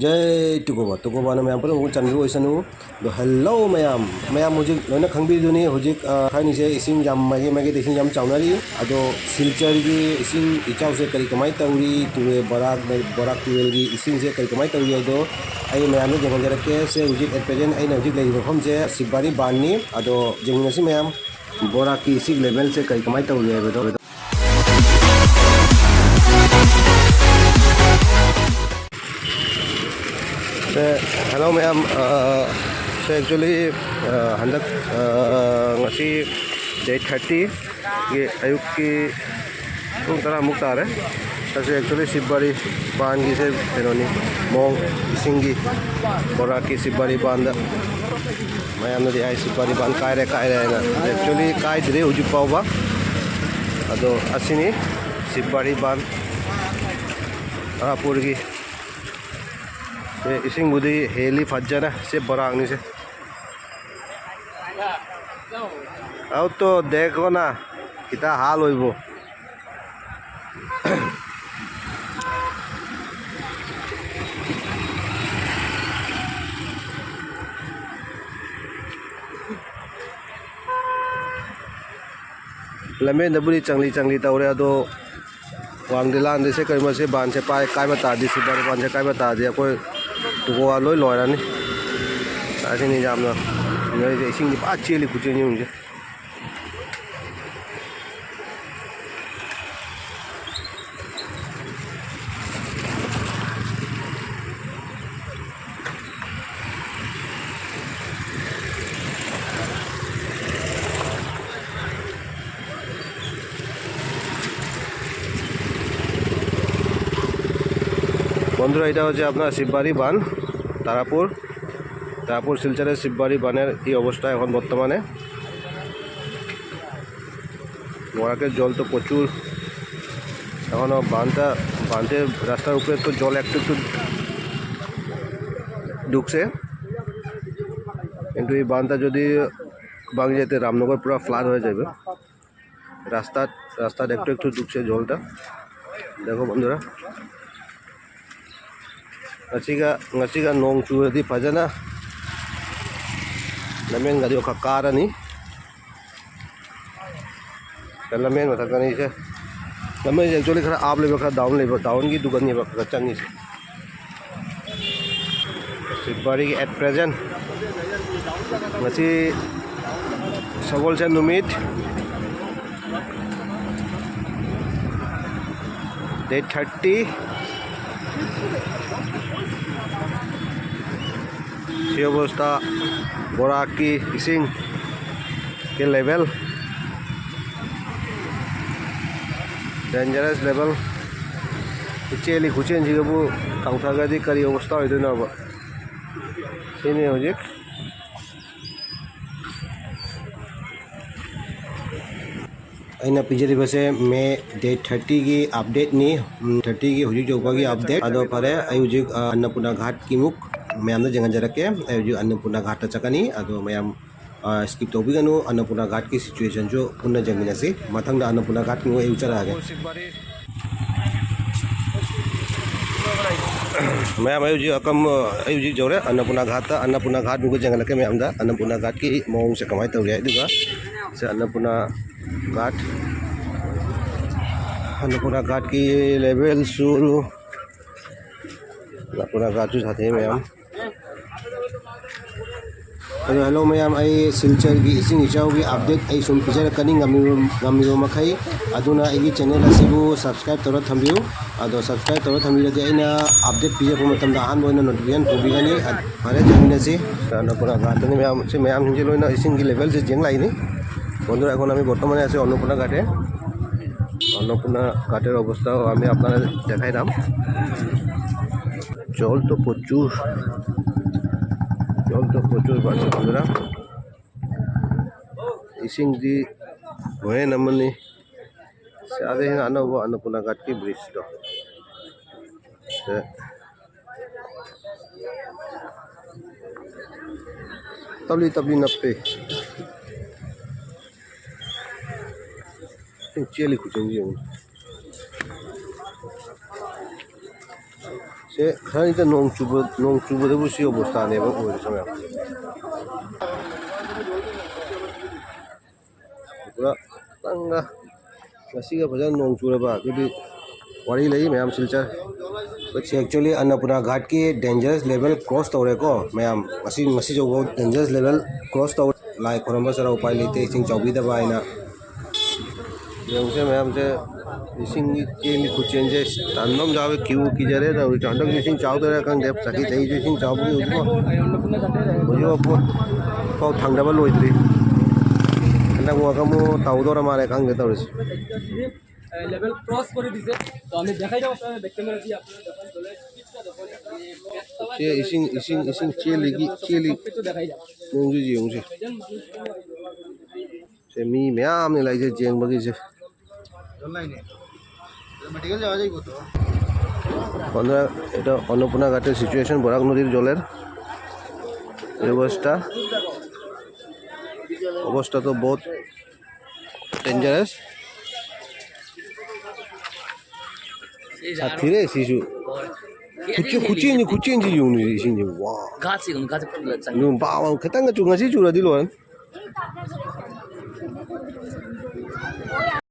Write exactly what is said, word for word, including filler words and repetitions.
ꯖꯩ ꯇꯨꯀꯣꯕ, ꯇꯨꯀꯣꯕꯅ ꯃꯌꯥꯝ ꯄꯨꯝꯅꯃꯛꯄꯨ ꯆꯥꯟꯕꯤꯕ ꯑꯣꯏꯁꯅꯨ꯫ ꯑꯗꯣ hello ꯃꯌꯥꯝ, ꯃꯌꯥꯝ ꯍꯧꯖꯤꯛ ꯂꯣꯏꯅ ꯈꯪꯕꯤꯗꯨꯅꯤ, ꯍꯧꯖꯤꯛ, ꯑ, ꯊꯥꯏꯅꯁꯦ ꯏꯁꯤꯡ ꯌꯥꯝ ꯃꯥꯏꯀꯩ ꯃꯥꯏꯀꯩꯗ ꯏꯁꯤꯡ ꯌꯥꯝ ꯆꯥꯎꯅꯔꯤ꯫ ꯑꯗꯣ ꯁꯤꯜꯆꯔꯒꯤ ꯏꯁꯤꯡ ꯏꯆꯥꯎꯁꯦ ꯀꯔꯤ ꯀꯃꯥꯏꯅ ꯇꯧꯔꯤ, ꯇꯨꯔꯦꯜ ꯕꯔꯥꯛ, ꯕꯔꯥꯛ ꯇꯨꯔꯦꯜꯒꯤ ꯏꯁꯤꯡꯁꯦ ꯀꯔꯤ ꯀꯃꯥꯏꯅ ꯇꯧꯔꯤ ꯍꯥꯏꯗꯣ ꯑꯩ ꯃꯌꯥꯝꯗ ꯌꯦꯡꯍꯟꯖꯔꯛꯀꯦ꯫ ꯁꯦ ꯍꯧꯖꯤꯛ at present ꯑꯩꯅ ꯍꯧꯖꯤꯛ ꯂꯩꯔꯤꯕ ꯃꯐꯝꯁꯦ ꯁꯤꯕꯥꯔꯤ ꯕꯥꯟꯅꯤ꯫ ꯑꯗꯣ ꯌꯦꯡꯃꯤꯟꯅꯁꯤ ꯃꯌꯥꯝ, ꯕꯣꯔꯥꯛꯀꯤ ꯏꯁꯤꯡ levelꯁꯦ ꯀꯔꯤ ꯀꯃꯥꯏꯅ ꯇꯧꯔꯤ ꯍꯥꯏꯕꯗꯣ꯫ ꯁꯦ, hello ꯃꯌꯥꯝ, ꯑ, ꯁꯦ, actually, ꯑ, ꯍꯟꯗꯛ, ꯑ, ꯉꯁꯤ date thirtyꯒꯤ ꯑꯌꯨꯛꯀꯤ ꯄꯨꯡ ꯇꯔꯥꯃꯨꯛ ꯇꯥꯔꯦ꯫ ꯑꯁꯤ actually ꯁꯤꯕꯥꯔꯤ ꯕꯥꯟꯒꯤꯁꯦ ꯀꯩꯅꯣꯅꯤ, ꯃꯑꯣꯡ ꯏꯁꯤꯡꯒꯤ ꯕꯣꯔꯥꯛꯀꯤ ꯁꯤꯕꯥꯔꯤ ꯕꯥꯟꯗ ꯃꯌꯥꯝꯅꯗꯤ ꯍꯥꯏ ꯁꯤꯕꯥꯔꯤ ꯕꯥꯟ ꯀꯥꯏꯔꯦ, ꯀꯥꯏꯔꯦ ꯍꯥꯏꯅ꯫ Actually ꯀꯥꯏꯗ꯭ꯔꯤ ꯍꯧꯖꯤꯛ ꯐꯥꯎꯕ꯫ ꯑꯗꯣ ꯑꯁꯤꯅꯤ ꯁꯤꯕꯥꯔꯤ ꯕꯥꯟ ꯇꯥꯔꯥꯄꯨꯔꯒꯤ꯫ ꯑꯦ, ꯏꯁꯤꯡꯕꯨꯗꯤ ꯍꯦꯜꯂꯤ ꯐꯖꯅ꯫ ꯁꯤ ꯕꯣꯔꯥꯛꯅꯤꯁꯦ꯫ ꯑꯧ ꯇꯣ, ꯗꯦꯈꯣ ꯅꯥ, ꯈꯤꯇ ꯍꯥꯜ ꯑꯣꯏꯕꯨ꯫ ꯂꯝꯕꯦꯟꯗꯕꯨꯗꯤ ꯆꯪꯂꯤ ꯆꯪꯂꯤ ꯇꯧꯔꯦ, ꯑꯗꯣ ꯋꯥꯡꯗꯤ ꯂꯥꯟꯗꯤ ꯁꯦ ꯀꯔꯤꯒꯨꯝꯕ ꯁꯤ ꯕꯥꯟꯁꯦ ꯄꯥꯏ-, ꯀꯥꯏꯕ ꯇꯥꯔꯗꯤ, ꯁꯤ ꯕꯥꯟ, ꯕꯥꯟꯁꯦ ꯀꯥꯏꯕ ꯇꯥꯔꯗꯤ ꯑꯩꯈꯣꯏ ꯒꯣꯋꯥ ꯂꯣꯏ ꯂꯣꯏꯔꯅꯤ꯫ ꯑꯁꯤꯅꯤ ꯌꯥꯝꯅ ꯅꯣꯏꯁꯦ ꯏꯁꯤꯡꯗꯤ ꯐꯖ ꯆꯦꯜꯂꯤ, ꯈꯨꯆꯦꯟ ꯌꯦꯡꯉꯨꯁꯦ꯫ বন্ধুরা, এটা হচ্ছে আপনার শিববাড়ি বাঁধ, তারাপুর, তারাপুর শিলচরের শিববাড়ি বাঁধের এই অবস্থা এখন বর্তমানে। বরাকের জল তো প্রচুর, এখনও বাঁধটা, বাঁধের রাস্তার উপরে তো জল একটু একটু ঢুকছে, কিন্তু এই বাঁধটা যদি ভাঙে যেতে রামনগর পুরো ফ্লাড হয়ে যাবে। রাস্তার, রাস্তার একটু একটু ঢুকছে জলটা, দেখো বন্ধুরা। ꯉꯁꯤꯒ ꯉꯁꯤꯒ ꯅꯣꯡ ꯆꯨꯔꯗꯤ ꯐꯖꯅ ꯂꯝꯖꯦꯟꯒꯗꯤ ꯈꯔ ꯀꯥꯔꯅꯤ꯫ ꯂꯝꯖꯦꯟ ꯃꯊꯛꯇꯅꯤꯁꯦ꯫ ꯂꯝꯖꯦꯟꯁꯦ actually ꯈꯔ up ꯂꯩꯕ, ꯈꯔ down ꯂꯩꯕ, downꯒꯤꯗꯨꯒꯅꯦꯕ ꯈꯔ ꯆꯪꯉꯤꯁꯦ꯫ ꯁꯤꯕꯥꯔꯤꯒꯤ at present ꯉꯁꯤ ꯁꯒꯣꯜꯁꯦꯟ ꯅꯨꯃꯤꯠ, date thirty꯫ ꯁꯤ ꯑꯕꯣꯁꯇꯥ ꯕꯣꯔꯥꯛꯀꯤ ꯏꯁꯤꯡ ꯀꯤ level, dangerous level꯫ ꯆꯦꯜꯂꯤ ꯈꯨꯆꯦꯟꯁꯤꯒꯕꯨ ꯀꯪꯊꯈ꯭ꯔꯗꯤ ꯀꯔꯤ ꯑꯕꯣꯁꯇꯥ ꯑꯣꯏꯗꯣꯏꯅꯣꯕ? ꯁꯤꯅꯤ ꯍꯧꯖꯤꯛ ꯑꯩꯅ ꯄꯤꯖꯔꯤꯕꯁꯦ May date thirtyꯒꯤ updateꯅꯤ꯫ ꯎꯝ, thirtyꯒꯤ ꯍꯧꯖꯤꯛ ꯌꯧꯕꯒꯤ update꯫ ꯑꯗꯣ ꯐꯔꯦ, ꯑꯩ ꯍꯧꯖꯤꯛ, ꯑ, ꯑꯟꯅꯄꯨꯔꯅꯥ ꯘꯥꯠꯀꯤꯃꯨꯛ ꯃꯌꯥꯝꯗ ꯌꯦꯡꯍꯟꯖꯔꯛꯀꯦ꯫ ꯑꯩ ꯍꯧꯖꯤꯛ ꯑꯟꯅꯄꯨꯔꯅꯥ ꯘꯥꯠꯇ ꯆꯠꯀꯅꯤ꯫ ꯑꯗꯣ ꯃꯌꯥꯝ, ꯑ, skip ꯇꯧꯕꯤꯒꯅꯨ, ꯑꯟꯅꯄꯨꯔꯅꯥ ꯘꯥꯠꯀꯤ situationꯁꯨ ꯄꯨꯟꯅ ꯌꯦꯡꯃꯤꯟꯅꯁꯤ꯫ ꯃꯊꯪꯗ ꯑꯟꯅꯄꯨꯔꯅꯥ ꯘꯥꯠꯀꯤꯃꯨꯛ ꯑꯩ ꯆꯠꯂꯛꯑꯒꯦ꯫ ꯃꯌꯥꯝ, ꯑꯩ ꯍꯧꯖꯤꯛ ꯑꯀꯝ-, ꯑꯩ ꯍꯧꯖꯤꯛ ꯌꯧꯔꯦ ꯑꯟꯅꯄꯨꯔꯅꯥ ꯘꯥꯠꯇ꯫ ꯑꯟꯅꯄꯨꯔꯅꯥ ꯘꯥꯠ ꯃꯨꯛꯀ ꯌꯦꯡꯍꯜꯂꯛꯀꯦ ꯃꯌꯥꯝꯗ, ꯑꯟꯅꯄꯨꯔꯅꯥ ꯘꯥꯠꯀꯤ ꯃꯑꯣꯡꯁꯦ ꯀꯃꯥꯏꯅ ꯇꯧꯔꯤ꯫ ꯑꯗꯨꯒ ꯁꯦ ꯑꯟꯅꯄꯨꯔꯅꯥ ꯘꯥꯠ, ꯑꯟꯅꯄꯨꯔꯅꯥ ꯘꯥꯠꯀꯤ levelꯁꯨ, ꯑꯟꯅꯄꯨꯔꯅꯥ ꯘꯥꯠꯁꯨ ꯁꯥꯊꯤ ꯃꯌꯥꯝ꯫ ꯑꯗꯣ hello ꯃꯌꯥꯝ, ꯑꯩ ꯁꯤꯜꯆꯔꯒꯤ ꯏꯁꯤꯡ ꯏꯆꯥꯎꯒꯤ update ꯑꯩ ꯁꯨꯝ ꯄꯤꯖꯔꯛꯀꯅꯤ ꯉꯝꯃꯤꯕ, ꯉꯝꯃꯤꯕ ꯃꯈꯩ꯫ ꯑꯗꯨꯅ ꯑꯩꯒꯤ channel ꯑꯁꯤꯕꯨ subscribe ꯇꯧꯔ ꯊꯝꯕꯤꯌꯨ꯫ ꯑꯗꯣ subscribe ꯇꯧꯔ ꯊꯝꯕꯤꯔꯗꯤ ꯑꯩꯅ update ꯄꯤꯔꯛꯄ ꯃꯇꯝꯗ ꯑꯍꯥꯟꯕ ꯑꯣꯏꯅ notification ꯐꯪꯕꯤꯒꯅꯤ꯫ ꯐꯔꯦ, ꯆꯠꯃꯤꯟꯅꯁꯤ꯫ ꯑꯟꯅꯄꯨꯔꯅꯥ ꯘꯥꯠꯇꯅꯤ ꯃꯌꯥꯝ, ꯁꯤ ꯃꯌꯥꯝꯁꯤꯡꯁꯦ ꯂꯣꯏꯅ ꯏꯁꯤꯡꯒꯤ levelꯁꯦ ꯌꯦꯡ ꯂꯥꯛꯏꯅꯤ꯫ বন্ধুরা, এখন আমি বর্তমানে আছি অন্নপূর্ণা ঘাটে। অন্নপূর্ণা ঘাটের অবস্থাও আমি আপনাদের দেখাইলাম। জল তো প্রচুর, জল তো প্রচুর বাড়ছে বন্ধুরা। ꯏꯁꯤꯡꯗꯤ ꯈꯨꯍꯦꯟ ꯑꯃꯅꯤ꯫ ꯁꯤ ꯑꯥꯗ ꯍꯦꯟꯅ ꯑꯅꯧꯕ ꯑꯟꯅꯄꯨꯔꯅꯥ ꯘꯥꯠꯀꯤ bridgeꯇꯣ꯫ ꯁꯦ꯫ ꯇꯞꯂꯤ ꯇꯞꯂꯤ ꯅꯞꯄꯦ꯫ ꯁꯤ ꯆꯦꯜꯂꯤ ꯈꯨꯆꯦꯟꯁꯤ ꯌꯦꯡꯉꯨ꯫ ꯁꯤ ꯑꯦ, ꯈꯔꯅꯤꯇ ꯅꯣꯡ ꯆꯨꯕ, ꯅꯣꯡ ꯆꯨꯕꯗꯕꯨ ꯁꯤ ꯑꯣꯕꯁꯊꯥꯅꯦꯕ ꯑꯣꯏꯔꯤꯁꯦ ꯃꯌꯥꯝ꯫ ꯄꯨꯔꯥ ꯈꯤꯇꯪꯒ ꯉꯁꯤꯒ ꯐꯖꯅ ꯅꯣꯡ ꯆꯨꯔꯕ ꯑꯗꯨꯗꯤ ꯋꯥꯔꯤ ꯂꯩ ꯃꯌꯥꯝ ꯁꯤꯜꯆꯔ꯫ ꯑꯩꯈꯣꯏꯁꯦ actually ꯑꯟꯅꯄꯨꯔꯅꯥ ꯘꯥꯠꯀꯤ dangerous level cross ꯇꯧꯔꯦꯀꯣ ꯃꯌꯥꯝ꯫ ꯉꯁꯤ, ꯉꯁꯤ ꯌꯧꯕ dangerous level cross ꯇꯧꯔꯦ꯫ ꯂꯥꯏ ꯈꯨꯔꯝꯕ ꯆꯠꯂ ꯎꯄꯥꯏ ꯂꯩꯇꯦ, ꯏꯁꯤꯡ ꯆꯥꯎꯕꯤꯗꯕ ꯍꯥꯏꯅ꯫ ꯌꯦꯡꯉꯨꯁꯦ ꯃꯌꯥꯝꯁꯦ, ꯏꯁꯤꯡꯒꯤ ꯆꯦꯟꯒꯤ ꯈꯨꯆꯦꯟꯁꯦ ꯇꯟꯕ ꯑꯃ ꯌꯥꯎꯋꯦ꯫ ꯀꯤꯕꯨ ꯀꯤꯖꯔꯦ ꯇꯧꯔꯤꯁꯦ꯫ ꯍꯟꯗꯛꯁꯨ ꯏꯁꯤꯡ ꯆꯥꯎꯗꯣꯏꯔꯥ ꯈꯪꯗꯦ, ꯆꯍꯤ ꯆꯍꯤꯁꯨ ꯏꯁꯤꯡ ꯆꯥꯎꯕꯒꯤ ꯍꯧꯖꯤꯛꯐꯥꯎ, ꯍꯧꯖꯤꯛꯐꯥꯎ ꯄꯣꯠ ꯐꯥꯎ ꯊꯥꯡꯗꯕ ꯂꯣꯏꯗ꯭ꯔꯤ꯫ ꯍꯟꯗꯛ ꯑꯃꯨꯛ ꯑꯃꯨꯛ ꯇꯧꯗꯧꯔ ꯃꯥꯜꯂꯦ, ꯈꯪꯗꯦ ꯇꯧꯔꯤꯁꯦ꯫ লেভেল ক্ৰছ কৰি দিছে। তো আমি দেখাই দিওঁ আপোনালোকে বেক কেমেৰা দি, আপোনালোকে দেখুৱাই দিলে স্পীডটো দেখুৱাই দিলে। ꯁꯦ ꯏꯁꯤꯡ, ꯏꯁꯤꯡ, ꯏꯁꯤꯡ ꯆꯦꯜꯂꯤꯒꯤ, ꯆꯦꯜꯂꯤ স্পীডটো দেখাই দিওঁ। ꯃꯑꯣꯡꯁꯦ ꯌꯦꯡꯉꯨꯁꯦ꯫ এজন মানুহ ꯁꯦ ꯃꯤ ꯃꯌꯥꯝꯅꯤ ꯂꯥꯛꯏꯁꯦ ꯌꯦꯡꯕꯒꯤꯁꯦ꯫ মেডিকেল যাওয়া যায় কত? বন্ধুরা, এটা অন্নপূর্ণা ঘাটের সিচুয়েশন, বরাক নদীর জলের এই অবস্থা। অবস্থা তো বহুত ডেঞ্জারাস। ꯁꯥꯊꯤꯔꯦ ꯁꯤꯁꯨ꯫ ꯈꯨꯠꯆꯦꯟ, ꯈꯨꯠꯆꯦꯟꯁꯤ, ꯈꯨꯠꯆꯦꯟꯁꯤ ꯌꯦꯡꯉꯨꯅꯦ ꯏꯁꯤꯡꯁꯦ꯫ ꯋꯥ꯫ ꯒꯥꯠꯁꯤ ꯑꯗꯨꯝ ꯒꯥꯠꯁꯤ ꯐꯨꯜꯂ ꯆꯪꯉꯤ꯫ ꯑꯗꯨꯝ ꯕꯥ ꯕꯥ ꯈꯤꯇꯪꯒ ꯆꯨ-, ꯉꯁꯤ ꯆꯨꯔꯗꯤ ꯂꯣꯏꯔꯦ꯫